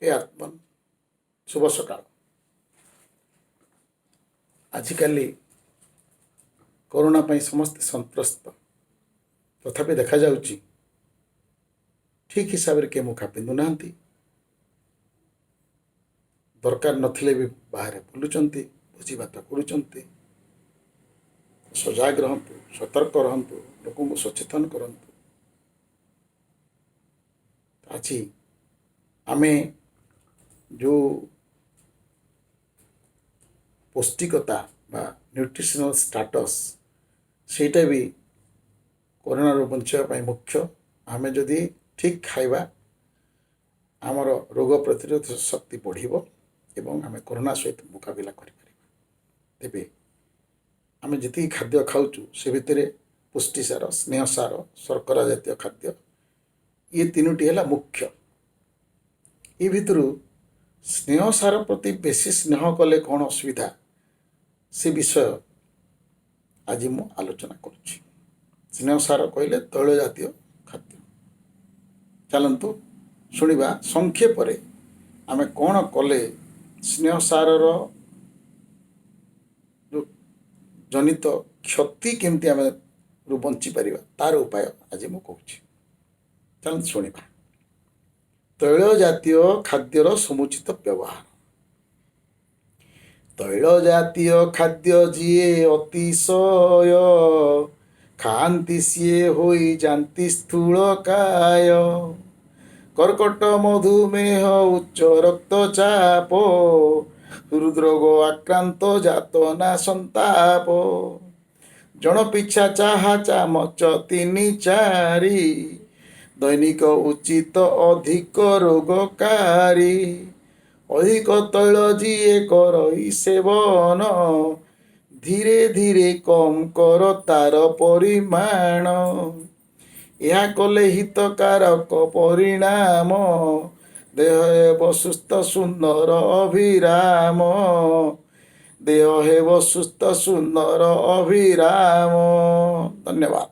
ହେ ଆତ୍ମନ୍, ଶୁଭ ସକାଳ। ଆଜିକାଲି କରୋନା ପାଇଁ ସମସ୍ତେ ସନ୍ତ୍ରସ୍ତ। ତଥାପି ଦେଖାଯାଉଛି ଠିକ୍ ହିସାବରେ କିଏ ମୁଖା ପିନ୍ଧୁନାହାନ୍ତି, ଦରକାର ନଥିଲେ ବି ବାହାରେ ବୁଲୁଛନ୍ତି, ଭୋଜିଭାତ କରୁଛନ୍ତି। ସଜାଗ ରହନ୍ତୁ, ସତର୍କ ରହନ୍ତୁ, ଲୋକଙ୍କୁ ସଚେତନ କରନ୍ତୁ। ଆଜି ଆମେ ଯେଉଁ ପୌଷ୍ଟିକତା ବା ନ୍ୟୁଟ୍ରିସନାଲ୍ ଷ୍ଟାଟସ୍, ସେଇଟା ବି କରୋନାରୁ ବଞ୍ଚିବା ପାଇଁ ମୁଖ୍ୟ। ଆମେ ଯଦି ଠିକ୍ ଖାଇବା, ଆମର ରୋଗ ପ୍ରତିରୋଧ ଶକ୍ତି ବଢ଼ିବ ଏବଂ ଆମେ କରୋନା ସହିତ ମୁକାବିଲା କରିପାରିବା। ତେବେ ଆମେ ଯେତିକି ଖାଦ୍ୟ ଖାଉଛୁ, ସେ ଭିତରେ ପୁଷ୍ଟିସାର, ସ୍ନେହସାର, ଶର୍କରା ଜାତୀୟ ଖାଦ୍ୟ, ଇଏ ତିନୋଟି ହେଲା ମୁଖ୍ୟ। ଏ ଭିତରୁ ସ୍ନେହସାର ପ୍ରତି ବେଶୀ ସ୍ନେହ କଲେ କ'ଣ ଅସୁବିଧା, ସେ ବିଷୟ ଆଜି ମୁଁ ଆଲୋଚନା କରୁଛି। ସ୍ନେହସାର କହିଲେ ତୈଳ ଜାତୀୟ ଖାଦ୍ୟ। ଚାଲନ୍ତୁ ଶୁଣିବା ସଂକ୍ଷେପରେ ଆମେ କ'ଣ କଲେ ସ୍ନେହସାରର ଯେଉଁ ଜନିତ କ୍ଷତି କେମିତି ଆମେ ରୁ ବଞ୍ଚିପାରିବା, ତାର ଉପାୟ ଆଜି ମୁଁ କହୁଛି। ଚାଲନ୍ତୁ ଶୁଣିବା ତୈଳ ଜାତୀୟ ଖାଦ୍ୟର ସମୁଚିତ ବ୍ୟବହାର। ତୈଳ ଜାତୀୟ ଖାଦ୍ୟ ଯିଏ ଅତିଶୟ ଖାଆନ୍ତି, ସିଏ ହୋଇଯାନ୍ତି ସ୍ଥୂଳକାୟ। କର୍କଟ, ମଧୁମେହ, ଉଚ୍ଚ ରକ୍ତଚାପ, ହୃଦରୋଗ ଆକ୍ରାନ୍ତ, ଯାତନା, ସନ୍ତାପ। ଜଣ ପିଛା ଚାହା ଚାମଚ ତିନି ଚାରି ଦୈନିକ ଉଚିତ, ଅଧିକ ରୋଗକାରୀ। ଅଧିକ ତୈଳ ଯିଏ କରଇ ସେବନ, ଧୀରେ ଧୀରେ କମ୍ କର ତାର ପରିମାଣ। ଏହା କଲେ ହିତକାରକ ପରିଣାମ, ଦେହ ହେବ ସୁସ୍ଥ ସୁନ୍ଦର ଅଭିରାମ। ଦେହ ହେବ ସୁସ୍ଥ ସୁନ୍ଦର ଅଭିରାମ। ଧନ୍ୟବାଦ।